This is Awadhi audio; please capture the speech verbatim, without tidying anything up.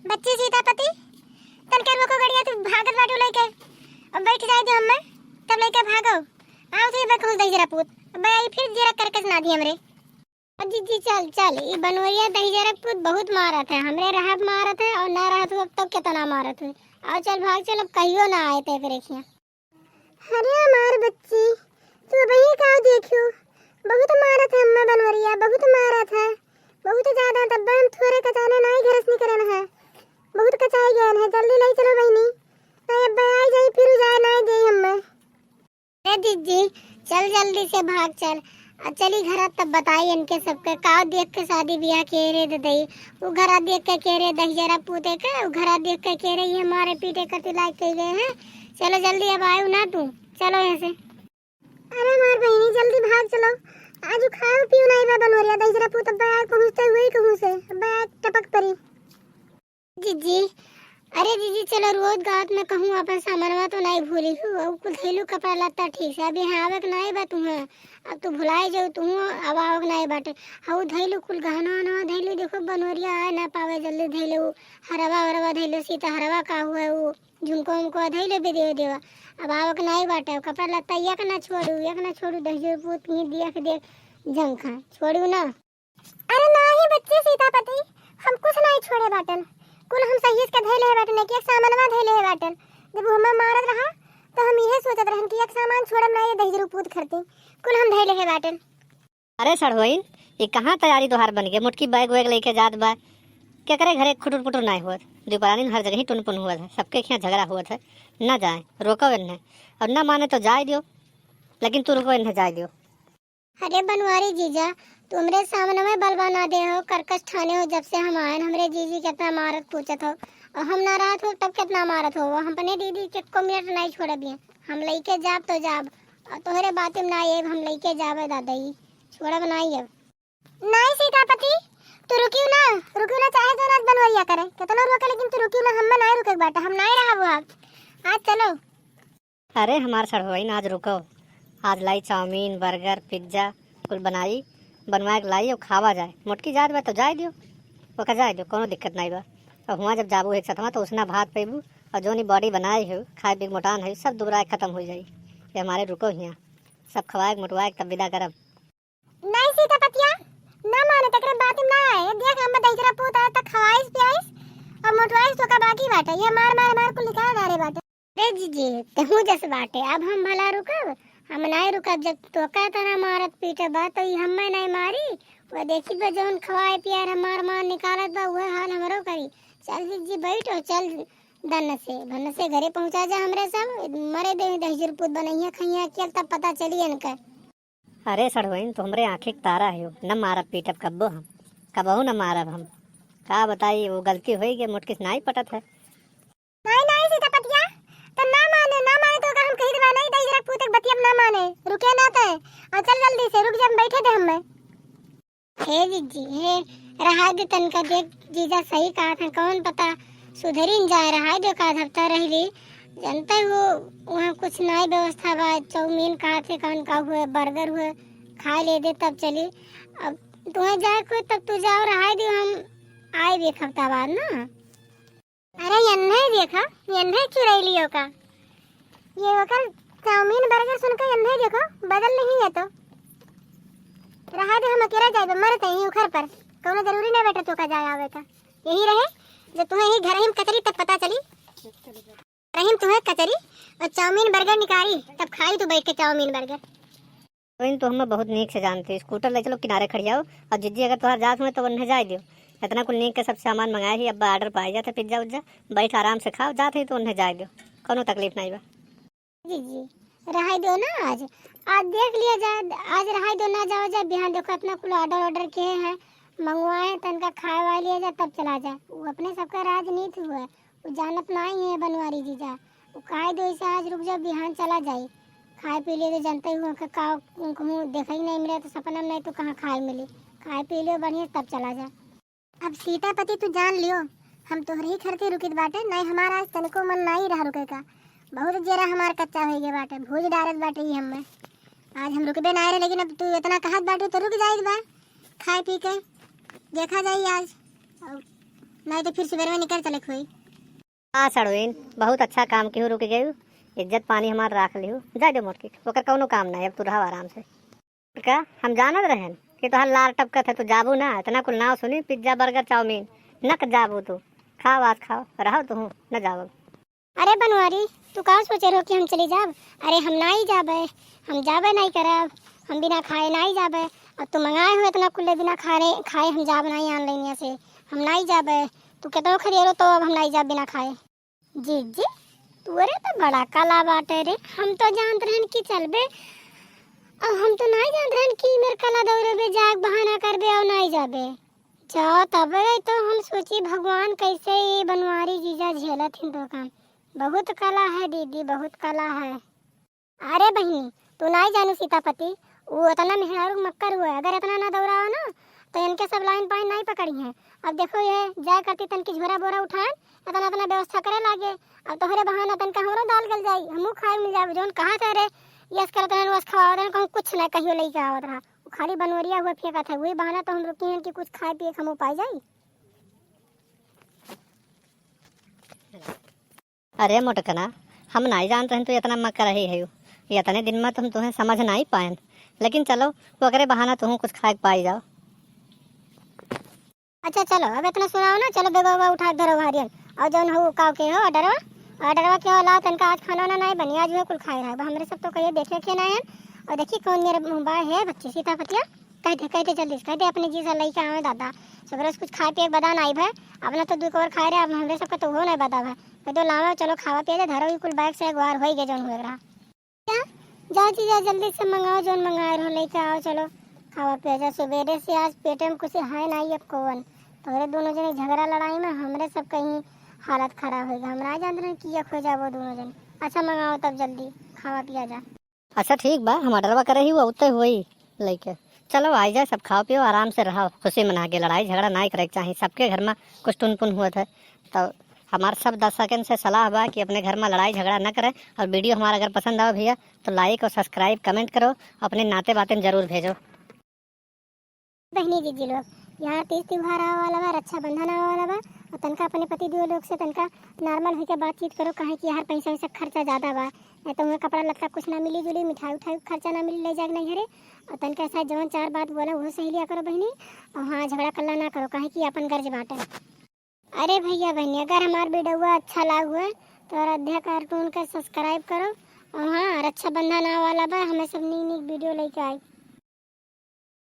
बच्ची सीतापति, तनके रोको गड़िया, तू भागत बाटू लइके। अब बैठ जाए दो हमें, तब लइके भागो। आओ थे बे कहूँ दहिजरा पूत, अब आई फिर जेरा करकस ना दी हमरे। अब जीजी चल, चल, ई बनवरिया दहिजरा पूत बहुत मारत है, हमरे रहब मारत है और ना रहत हो तब कितना मारत हो। आओ चल भाग चल, अब कहियो ना आए ते रेखिया। अरे हमार बच्ची, तू अबहीं का देखियो, बहुत मारत है अम्मा बनवरिया, बहुत मारत है, बहुत ज्यादा। तब हम थोरे कचाने नाई घरस निकरन है, बहुत कचाई गयन है। जल्दी ले चलो बहिनी, नाई अब्बा आई जाई, फिर जाए नाई देई हम्मे। अरे जीजी, चल जल्दी से भाग चल। आ चली घरा तब बताई इनके सबके, का देख के शादी ब्याह के रे दे दई। उ घरा देख के के रे दहिजरा पूते के, उ घरा देख के के रे ये मारे पीटे कति लायक के गए हैं। चलो जल्दी अब आयो ना तू, चलो यहाँ से। अरे हमार बहिनी जल्दी भाग चलो, आज खाओ पियो नाई बा बनवरिया, दहिजरा पूत अब आए कहूँ से, वही कहूँ से, अब आए टपक परी। जीजी, अरे जीजी, चलो रोज गाँव में कहूँ अपन सामानवा तो नाई भूली हूँ, और कुल धैलू कपड़ा लत्ता ठीक से, अभी यहाँ आवे के नाई बा तुहाँ, अब तू भुलाए जाऊ तुहूँ, अब आवे के नाई बाटे। हऊ धैलू कुल गहना वहनवा धैलू, देखो बनवरिया आए ना पावे, जल्दी धैलू, हरवा वरवा धैलू, सीता हरवा का हुआ वो, झुमको उमको धैलू भी दे देवा, अब आवे के नाई बाटे, कपड़ा लत्ता एक ना छोड़ू, एक ना छोड़ू, दहिजरा पूत कहीं देख देख झंखा, छोड़ू ना। अरे नाही बच्ची सीतापति, हम कुछ नाही छोड़े बाटन। कुल हम सहियस के धइले हे बाटन, एक एक सामानवा धइले हे बाटन। जब उ हमें मारत रहा, तो हम इहे सोचत रहन कि एक सामान छोड़ब नाही, ये दहिजरू पूत खरती। कुल हम धइले हे बाटन। अरे सड़होइन, ये कहाँ तैयारी तोहार बन गए? मोटकी बैग वैग लेके जात बा। केकरे घरे खुटुर पुटुर नाही होत। दुपरानी में हर जगह ही टुनपुन होत है, सबके खियाँ झगड़ा होत है। ना जाए, रोको इन्हें। और ना माने तो जाए दियो, लेकिन तू रुको इन्हें जाए दियो। अरे बनवारी जीजा, तू हमरे सामने में बलवा ना दे हो, करकस ठाने हो, जब से हम आयन हमरे जीजी कितना मारत पूछत हो, और हम ना रहत हो तब कितना मारत हो, वो हम अपने दीदी के को मिनट नहीं छोड़बिए, हम लइके जाब तो जाब, और तोहरे बात में ना आएब, हम लइके जाबे दादा ई, छोड़ब नहीं अब। नहीं सीतापति, तू रुकियो ना, रुकियो ना, चाहे जो रात बनवरिया करे, कितनो रोके लेकिन तू रुकियो ना, हम नहीं रुके बाटा, हम नहीं रहब अब, आज चलो। अरे हमार सड़होइन, आज रुको, आज लाई चाउमीन, बर्गर, पिज्जा, कुल बनाई, बनवाए के लाई और खावा जाए। मोटकी जात बा तो जाए दियो, ओका जाए दियो, कोनो दिक्कत नाई बा। और हुआँ जब जाबू एक सथवा तो उसना भात पैबू, और जोनी बॉडी बनाए हो, खाए पी के मोटान है, सब दुबराए खत्म हो जाई। ये हमारे रुको हियाँ, सब खवाए के मोटवाए के तब विदा करब। नहीं सीतापतिया, ना माने, तकरे बात में ना आए। देख, हम दहिजरा पूत आए, तक खवाइस पियाइस और मोटवाइस तो का बाकी बाटे। ये मार, मार, मार कुल निकाल डारे बाटे। अरे जीजी, तेहू जस बाटे, अब हम भला रुकब? हम नहीं रुकब, जब तोका तना मारत पीटत बा, तो ई हम्मे नहीं मारी? वो देखी बा, जौन खवाए पियार हमार मार निकालत बा, उहे हाल हमरो करी। चल जीजी, बैठ और चल दन से, भन से घरे पहुँचा जा हमरे सब, मरे दे दहिजर पूत बनैया खैया के, तब पता चली इनका। अरे सड़होइन, तू हमरे आँखी के तारा हो, न मारब पीटब कब्बो हम, कबहू न मारब हम। का बताई, वो गलती होई गई, मोटकी से नाई पटत है। नाई, नाई सीतापतिया, तो ना माने, ना माने तो का हम कही देबा, नहीं दहिजरा पूत के बतिया ना माने, रुके ना ते, और चल जल्दी से, रुक जा, हम बैठे दे हमें। हे जीजी, हे, रहा दे तनका, देख जीजा सही कहा था, कौन पता सुधरी न जाए, रहा दे, का हफ्ता रह ली, जनते हो, वहाँ कुछ नाई व्यवस्था बा, चाउमीन कहा थे, कौन का हुए, बर्गर हुए, खाए ले दे तब चली। अब तुम्हें जाए कोई तब तू जाओ, रहा दे, हम आए भी एक हफ्ता बाद ना। अरे एन्हे देखा, एन्हे चुरैलियो का। ये ओकर चाउमीन बर्गर सुन के एन्हे देखो, बदल नहीं है तो। रहा दे, हम अकेला जाइबे, मरते ही उखर पर। कौनो जरूरी नहीं बेटा तोका जाए आवे का। यही रहे, जो तुम्हें ही घर ही में कचरी तब पता चली। रहीम तुम्हें कचरी और चाउमीन बर्गर निकारी, तब खाई तू बैठ के चाउमीन बर्गर। तो इन तो हमें बहुत नीक से जानते, स्कूटर ले चलो, किनारे खड़ियाओ, और जिज्जी अगर तोहार जात हुए तो उन्हें जाए दियो। इतना कुल नीक के सब सामान मंगाए ही, अब्बा ऑर्डर पाए जाते, पिज्जा उज्जा, बैठ आराम से खाओ, जात ही तो उन्हें जाए दियो, कोनो तकलीफ नहीं बा। जीजी, रहाई दो ना आज, आज देख लिया जाए, आज रहाई दो ना जाओ जाए, बिहान देखो इतना कुल ऑर्डर ऑर्डर किए हैं, मंगवाए, तनका खाए वाए लिया जाए, तब चला जाए। वो अपने सबका राजनीति हुआ है, वो जानत नाई है बनवारी जीजा। वो कहे दो इसे आज रुक जाओ, बिहान चला जाई। खाए पी लिए तो जनते हुआ कि का उनको मुँह देखा ही नहीं मिला, तो सपना में नहीं तो कहाँ खाए मिली। खाए पी लियो बढ़िया, तब चला जाए। अब सीतापति तू जान लियो, हम तोहरे ही खरती रुकित बाटे, नहीं हमारा आज तनिको मन नहीं रहा रुके का। बहुत जेरा हमार कच्चा हो गया बाटे, भूज डारत बाटे ही हमें। आज हम रुकबे ना रहे, लेकिन अब तू इतना कहत बाटे तो रुक जाइत बा, खाए पी के देखा जाई आज। और नहीं तो फिर सुबेर में निकल चले खोई। आ सड़ुइन, बहुत अच्छा काम किहू, रुक गयू, इज्जत पानी हमार राख लिहू। जाए दे मोटकी, ओकर कौनो काम नहीं, अब तू रहो आराम से। का हम जानत रहन कि तोहार लार टपकत है, तू जाबू ना, इतना कुल नाव सुनी, पिज्जा, बर्गर, चाउमीन, न जाबू तू। खाओ आज खाओ, रहो तू, न जाओ। अरे बनवारी, तू का सोचे रहो कि हम चली जाब? अरे हम नाई जाबे, हम जाबे नाई करब, हम बिना खाए नाई जाबे। अब तू मंगाए हो इतना कुल्ले, बिना खाए, खाए हम जाब नाई online से, हम नाई जाबे। तू केतनो खदेरो तो अब हम नाई जाब बिना खाए। जीजी, तोरे तो बड़ा कला बाटे रे, हम तो जानत रहन कि चलबे, अब हम तो नाई जानत रहन कि मेर कला दौरे बे, जाग बहाना करबे और नाई जाबे। जाओ तबे तो हम सोची भगवान कैसे ये बनवारी जीजा झेलत हिन तो काम। बहुत कला है दीदी, बहुत कला है। अरे बहिनी, तू नाई जानू सीतापति, ऊ अतना मेहरारू मक्कर हुए, अगर इतना ना दौड़ाओ ना, तो इनके सब लाइन पाइन नाई पकड़ी हैं। अब देखो, ये जाए करती तनकी झोरा बोरा उठाएन, इतना इतना व्यवस्था करे लागे। अब तोहरे बहाना तनका हमरो दाल गल जाई, हमहू खाए मिल जाबे। जौन कहा थे रे, यस करत रहन, वस खवावत रहन, कहूँ कुछ ना कहियो लेके आवत रहा। ऊ खाली बनवरिया हुए फेंकत है, वही बहाना तो हम रुकी हैं कि कुछ खाए पिए के हमहू पाई जाई। अरे मोटकना, हम नाई जानत रहन तू इतना मक्कर रही है। ये इतने दिन में तो हम तुम्हें समझ नाई पाएन, लेकिन चलो, ओकरे बहाना तुहूँ कुछ खाए के पाई जाओ। अच्छा चलो, अब इतना सुनाओ ना, चलो बेगवा उबा उठा के धरो भारियन। और जौन हो काव के हो ऑर्डरवा, ऑर्डरवा के हो लाओ, तनका आज खाना वाना नाई बनी, आज वह कुल खाए रहा। हमरे सब तो कहिए देखे के ना है। और देखी कौन मेरे मुँह बाय है बच्ची सीता पतिया। कह दे, कह दे जल्दी से, कह दे अपने जी से लइके आवे दादा। सुबह से कुछ खाए पिए के बदा नाई भय, अपना तो दू कवर खाए रहे, अब हमरे सबका तो हो नाई बदा भय। कह दो लावा, चलो खावा पिया जा, धरो ई कुल बैग से अगवार होई गए जौन हुए रहा। क्या? जाओ जीजा, जल्दी से मंगाओ, जौन मंगाए रहो लइके आओ, चलो खावा पिया जा। सुबेरे से आज पेटे में कुछ है नाई अब कौन। तोहरे दोनों जने झगड़ा लड़ाई में हमरे सब कहीं हालत खराब होई गए। हम नाई जानत रहे कि ये खो जाबो दोनों जने। अच्छा मंगाओ तब जल्दी खावा पिया जा। अच्छा ठीक बा, हम ऑर्डरवा करे ही, वो उतने हुई लइके। चलो आई जाए, सब खाओ पियो, आराम से रहो, खुशी मना के, लड़ाई झगड़ा नाई करे के चाही। सबके घर में कुछ टुनपुन हुआ था, तो हमार सब दर्शकन से सलाह बा कि अपने घर में लड़ाई झगड़ा न करें। और वीडियो हमारा अगर पसंद आवे भैया, तो like और subscribe, comment करो, अपने नाते बातें जरूर भेजो। बहिनी जीजी लोग, यहाँ तीज त्योहार आवे वाला बा, रक्षाबंधन आवे वाला बा, और तनका अपने पति देव लोग से तनका normal होके बातचीत करो, काहे कि यार पैसा वैसा खर्चा ज्यादा बा, नहीं तो उन्हें कपड़ा लत्ता कुछ ना मिली जुली, मिठाई उठाई खर्चा ना मिली ले जाके नहीं घरे, और तनका ऐसा जवन चार बात बोला वो सही लिया करो बहिनी। और हाँ, झगड़ा कल्ला ना करो, काहे कि अपन गर्ज बाटे। अरे भैया बहनी, अगर हमार वीडियो अच्छा लाग हुए तो आराध्या cartoon के subscribe करो। और हाँ, रक्षाबंधन आवे वाला बा, हमें सब नीक नीक वीडियो लेके आई।